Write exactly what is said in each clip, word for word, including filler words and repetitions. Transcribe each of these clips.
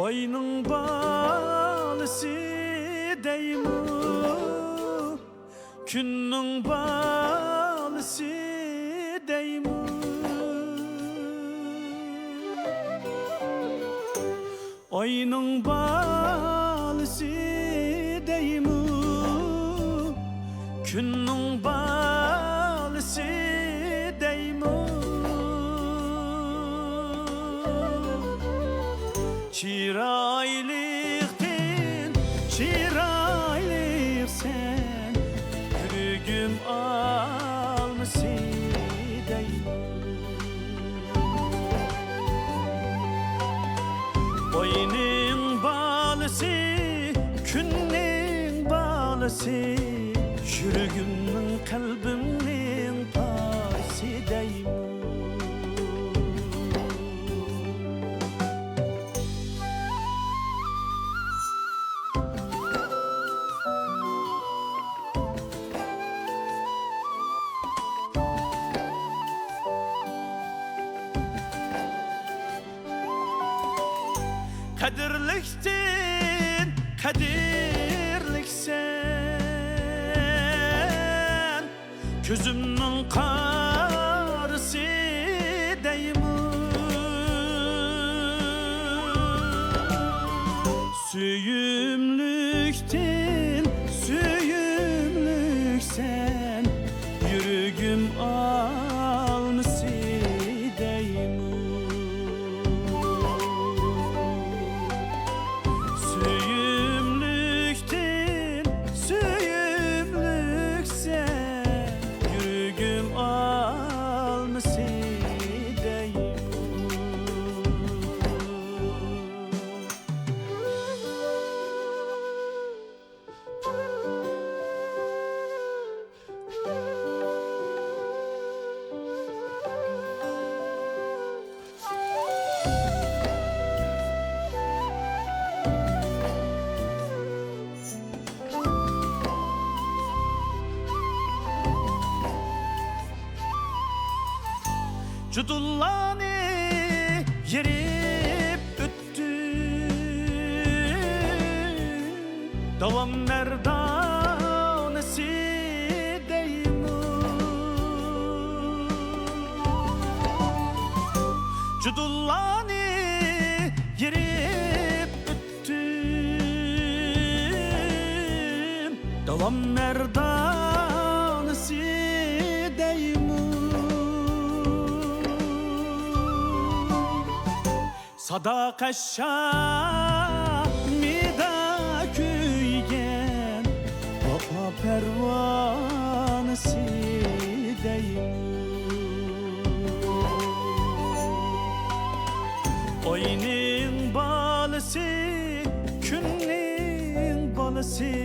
ئاينىڭ بالىسى دەيمۇ، كۈننىڭ بالىسى دەيمۇ. ئاينىڭ بالىسى دەيمۇ، كۈننىڭ بالىسى دەيمۇ. چىرايلىقتىن چىرايلىقسەن، يۈرىكىم ئالمىسى دەيمۇ. ئاينىڭ بالىسى، كۈننىڭ بالىسى، يۈرىكىمنىڭ، قەلبىمنىڭ پارىسى دەيمۇ. قەدىرلىكتىن قەدىرلىكسەن، كۆزۈمنىڭ قارىسى دەيمۇ. سۆيۈملۈكتىن سۆيۈملۈكسەن، يۈرىكىم ئالمىسى دەيمۇ. سۆيۈملۈكتىن سۆيۈملۈكسەن، يۈرىكىم ئالمىسى دەيمۇ. جۇدۇنلارنى يېرىپ ئۆتتۈم، داۋام مەردانىسى دەيمۇ. جۇدۇنلارنى يېرىپ ئۆتتۈم، داۋام مەردانىسى دەيمۇ. ساداقەت شامىدا كۆيگەن ۋاپا پەرۋانىسى دەيمۇ. ئاينىڭ بالىسى، كۈننىڭ بالىسى،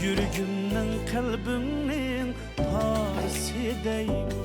يۈرىكىمنىڭ، قەلبىمنىڭ پارىسى دەيمۇ.